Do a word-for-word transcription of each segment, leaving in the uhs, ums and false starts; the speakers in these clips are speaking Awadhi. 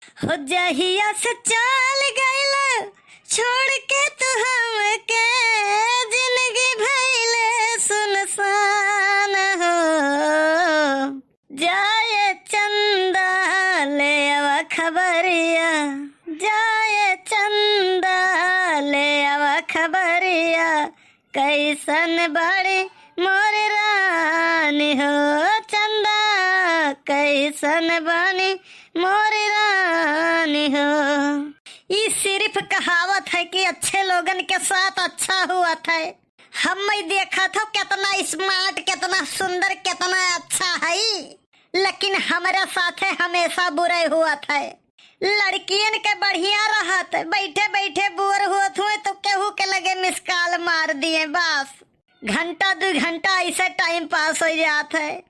हो जहिया से चल गइल छोड़ के तू हमके, जिंदगी भइल सुनसान हो। जाए चंदा ले आवा खबरिया, जाए चंदा ले आवा खबरिया, कैसन बाड़ी मोर रानी हो। चंदा, कैसन बानी मोर रानी हो। ई सिर्फ कहावत है कि अच्छे लोगन के साथ अच्छा हुआ था। हम ही देखत हो कितना smart, कितना सुंदर, कितना अच्छा है, लेकिन हमरे साथे हमेशा बुरे हुआ था। लड़कियन के बढ़िया रहत, बैठे बैठे बोर होत हुए तो केहू के लगे मिस कॉल मार दिए, बस घंटा दो घंटा ऐसे टाइम पास हो जात है।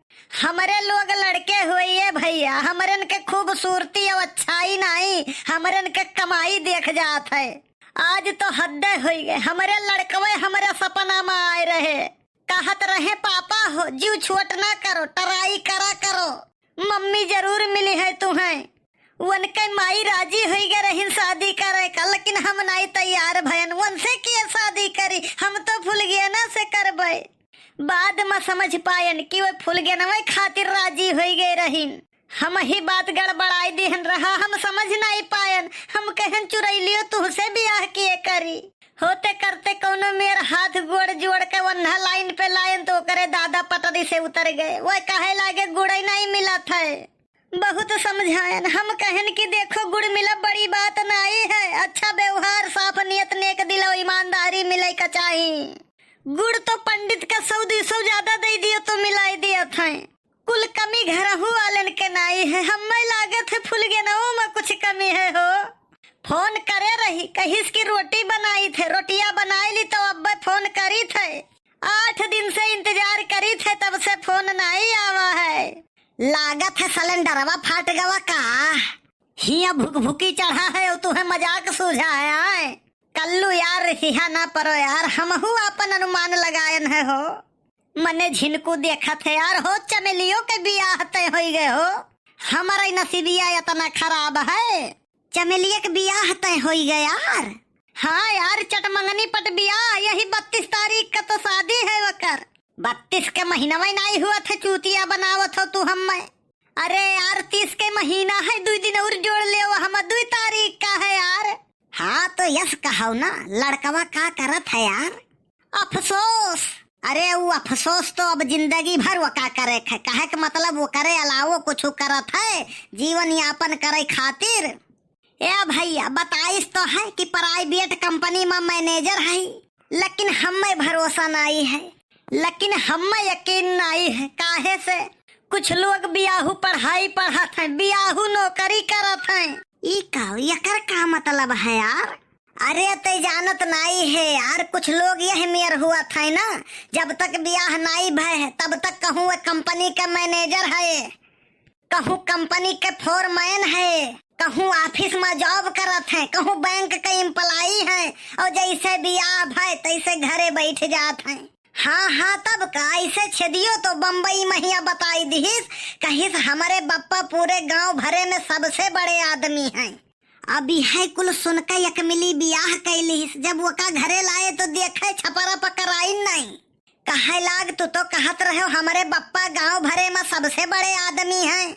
हमरे लोग लड़के हुए ये भैया, हमरन के खूबसूरती और अच्छाई नाई, हमरन के कमाई देख जात है। आज तो हद हो गए, हमरे लड़कवे हमरे सपना में आए रहे, कहत रहे, "पापा हो, जीव छोट ना करो, ट्राई करा करो, मम्मी जरूर मिली है तुम्हें।" उनके माई राजी होई गए रहिन शादी करे का, लेकिन हम नाई तैयार भयन। उनसे के शादी करी, हम तो फुलगेना से करबे। बाद में समझ पायन कि वो फुलगेनवे खातिर राजी होई गए रहिन। हम ही बात गड़बड़ाई दिहन रहा, हम समझ नाई पायन। हम कहन, "चुरैलियो तुहसे बियाह किए करी।" होते करते कौनो मेर हाथ गोड़ जोड़ के वन्हा लाइन पे लायन तो ओकरे दादा पटरी से उतर गए। वह कहे लागे, "गुड़ई नाई मिलत है।" बहुत समझायन। हम कहन कि देखो, गुड़ मिला बड़ी बात नाई है, अच्छा व्यवहार, साफ नियत, नेक दिल और ईमानदारी मिले का चाही। गुड़ तो पंडित का सौ दो सौ ज्यादा दे दियो तो मिलाई दियत है। कुल कमी घरहू वालन के नाई है, हमें लागत है फुलगेनवो में कुछ कमी है हो। फोन करे रही, कहिस कि रोटी बनाई थे, रोटिया बनाई ली तो अब्बे फोन करी थे। आठ दिन से इंतजार करी थे, तब से फोन नाई आवा है। लागत है सिलेंडरवा फाट गवा का? हिया भुकभुकी चढ़ा है और तुहे मजाक सूझा है, आए? कल्लू यार, हिया ना परो यार, हमहू आपन अनुमान लगायन है हो। मने झिनकू देखत है यार, हो चमेलियो के बियाह तय होई गए हो। हमारा ही नसीबिया इतना खराब है, चमेलिया के बियाह तय होई गए यार। हाँ यार, चटमंगनी पट बियाह, यही बत्तीस तारीख का तो शादी है वकर। बत्तीस के महीनवा ही नाई हुआ थे, चूतिया बनावत हो तू हमें। अरे यार, तीस के महीना है, दुई दिन और जोड़ ले, वो हम दुई तारीख का है यार। हाँ, तो यस कहौ ना, लड़कवा का करत है यार? अफसोस। अरे, वो अफसोस तो अब जिंदगी भर वो का करे है, कहे के मतलब वो करे अलावो कुछ करत है जीवन यापन करे खातिर। ए भैया, बताइस तो है कि प्राइवेट कंपनी में मैनेजर है, लेकिन हमें भरोसा नाई है, लेकिन हमें यकीन नाई है। काहे से कुछ लोग बियाहू पढ़ाई पढ़त हैं, बियाहू नौकरी करत हैं। ई का, एकर का मतलब है यार? अरे, ते जानत नाई है यार, कुछ लोग यह मेर हुआ था ना, जब तक बियाह नाई भय है, तब तक कहूँ वो कंपनी के मैनेजर है, कहूँ कंपनी के फोरमैन है, कहूँ ऑफिस में जॉब करत है, कहूँ बैंक के एम्प्लॉई है, और जैसे बियाह भय तैसे घरे बैठ जात है। हाँ, हाँ, तब का, ऐसे छेदियो तो बम्बई महिया बताई दिहिस, कहिस, "हमरे बप्पा पूरे गांव भरे में सबसे बड़े आदमी हैं।" अब यह कुल सुन के यकमिली बियाह कैलिस। जब वका घरे लाए तो देखे छपरा पकड़ाइन नहीं। कहे लाग, "तू तो कहत रहो हमरे बप्पा गांव भरे में सबसे बड़े आदमी हैं।"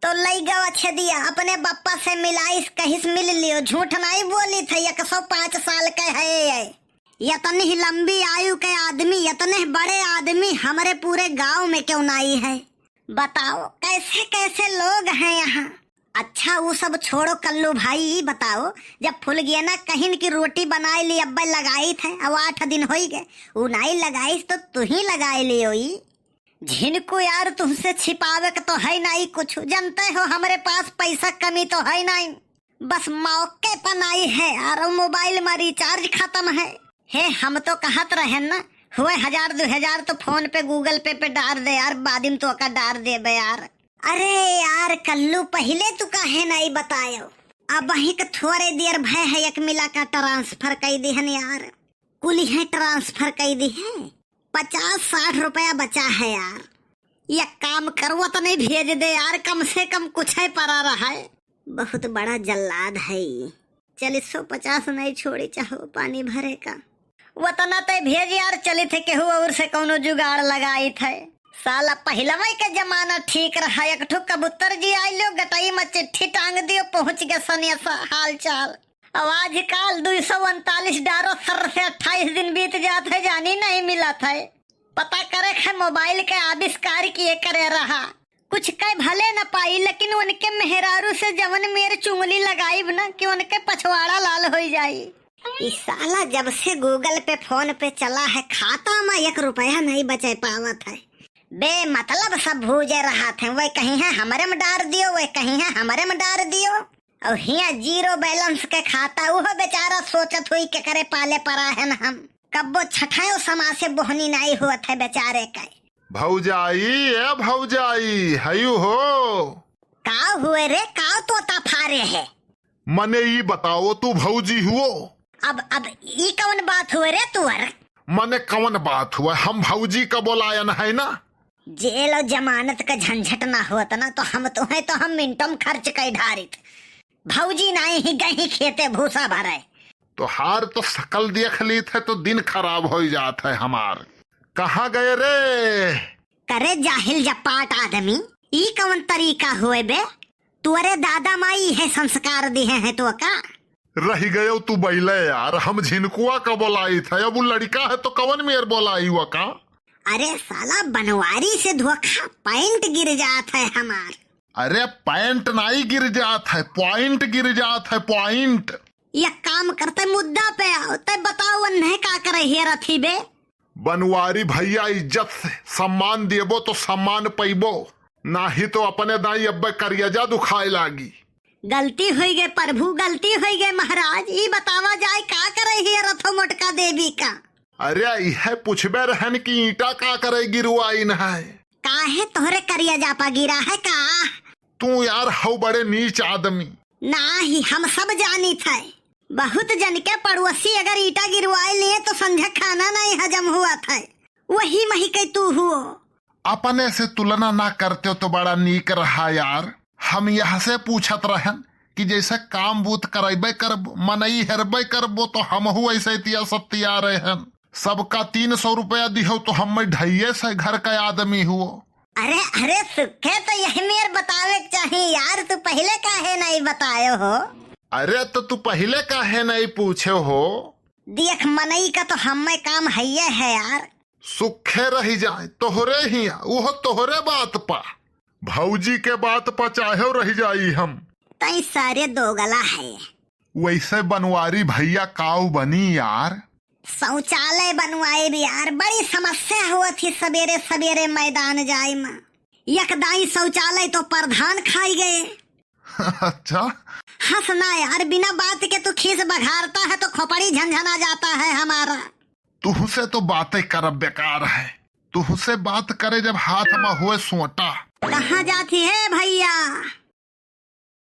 तो लई गवा छेदिया अपने बप्पा से मिलाइस, कहिस, "मिल लियो।" झूठ नहीं बोली थे, एक सौ पाँच साल के है ये। इतनी ही लंबी आयु के आदमी, इतने बड़े आदमी हमरे पूरे गांव में क्यों नहीं है? बताओ, कैसे कैसे लोग हैं यहाँ। अच्छा, वो सब छोड़ो कल्लू भाई, ई बताओ, जब फुलगेना कहिन की रोटी बनाए ली, अब्बे लगाई थे, अब आठ दिन होई गए, उ नाई लगाइस तो तू ही लगाए लियो ई। झिनकू यार, तुमसे छिपावे के तो है नाई कुछ, जानते हो हमरे पास पैसा कमी तो है नाई, बस मौके पर नाई है, और मोबाइल में रिचार्ज खत्म है। हे, हम तो कहत रहेन ना, हुए हजार दो हजार तो फोन पे, गूगल पे पे डार दे यार, बाद में तो का डार देबे यार। अरे यार कल्लू, पहिले तू काहे नाई बतायो? अबहिं के थोरे देर भय है, एक मिला का ट्रांसफर कई दिहन यार। कुली है ट्रांसफर कई दिहे, पचास साठ रुपया बचा है यार। एक काम करो, तो नहीं भेज दे यार, कम से कम कुछ है परा रहा है। बहुत बड़ा जल्लाद है ई। चलित सौ पचास नहीं छोड़ी चाहो पानी भरे का। वतना तय भेज यार, चलित है केहू और से कौनो जुगाड़ लगाइत है। साला पहिलवे के जमाना ठीक रहा, एक ठो कबूतर जी आइलो, गटई में चिट्ठी टांग दियो, पहुंच गए सनेसा हाल चाल। अब आजकाल दुई सौ उनतालीस डारो सर से अट्ठाईस दिन बीत जात है, जानी नहीं मिलत है। पता करे है मोबाइल के आविष्कार किए करे रहा। कुछ कह भले न पाई, लेकिन उनके मेहरारू से जवन मेर चुंगली लगाइब न कि उनके पछवाड़ा लाल होई जाई। ई साला जब से Google पे फोन पे चला है, खाता में एक रुपया नहीं बचे पावत है। बेमतलब सब भूजे रहत हैं, वह कहीं है हमरे में डार दियो, वह कहीं है हमरे में डार दियो। और हियां zero balance के खाता, उहो बेचारा सोचत हुई के करे पाले परा है न हम। कब्बो छठायो समासे बोहनी नाई होत है बेचारे के। भौजाई, ए भौजाई, हयू हो? का हुए रे, का तोता फारे है? मने ई बताओ, तू भौजी हुओ? अब, अब ई कौन बात हुए रे तुअर? मने कौन बात हुआ? हम भौजी का बोलायन है ना। जेल और जमानत का झंझट ना होत ना, तो हम तो हैं, तो हम मिनटम खर्च कई ढारित। भौजी नाई ही गई खेते भूसा भरे। तोहार तो शकल देख लीत है तो दिन खराब हो जात है हमार। कहाँ गए रे? करे जाहिल जपाट आदमी, ई कौन तरीका हुए बे? तुअरे दादा माई है संस्कार दिहे हैं तो का? रहि गयो तू बैले यार, हम झिनकुआ का बोलाइत है, अब उ लड़िका है तो कवन मेर बोलाई हुआ का? अरे साला बनवारी से धोखा पैंट गिर जात है हमार। अरे पैंट नाई गिर जात है, point गिर जात है, point। एक काम करते मुद्दा पे आओ, तय बताओ उन्हें का करे हेरत ही बे? बनवारी भैया, इज्जत से सम्मान देबो तो सम्मान पइबो, नाही तो अपने दाई अब्बे करियजा दुखाए लागी। गलती होई गए प्रभु, गलती होई गए महाराज, ई बतावा जाए का करे हेरत हो मोटका देवी का? अरे इहे पूछबे रहन कि ईंटा का करे गिरवाइन है? काहे तोहरे करियजा पा गिरा है का? तू यार हौ बड़े नीच आदमी। नाही, हम सब जानित है। बहुत जन के पड़ोसी अगर ईंटा गिरवाए लिए तो संझा खाना नहीं हजम हुआ था, वही मही के तू हुओ। अपने से तुलना ना करते तो बड़ा नीक रहा यार। हम यह से पूछत रहन कि जैसे काम बूत करबे करब, मनई हेरबे करबो तो हमहू ऐसे तिया सत्तिया रहन। सबका तीन सौ रुपया दिहो तो हम ढैये से घर का आदमी हुओ। अरे, अरे सुखे, तो यही मेर बतावे के चाही यार, तू पहिले काहे नहीं बतायो हो? अरे, तो तू पहिले काहे नहीं पूछे हो? देख, मनई का तो हम्मे काम हइये है यार। सुखे रहि जाए तोहरे हिया, उहो तोहरे बात पा। भौजी के बात पा चाहे रहि जाई हम। तई सारे दोगला है। वैसे बनवारी भैया काऊ बनी यार? शौचालय बनवाए भी यार, बड़ी समस्या हुआ थी सबेरे सबेरे मैदान जाए में। एक दाई शौचालय तो प्रधान खाई गए। अच्छा? हंस ना यार, बिना बात के तू खीस बघारता है तो खोपड़ी झनझना जाता है हमारा। तुहसे तो बातें करब बेकार है, तुहसे बात करे जब हाथ में हुए सोटा। कहाँ जाती है भैया?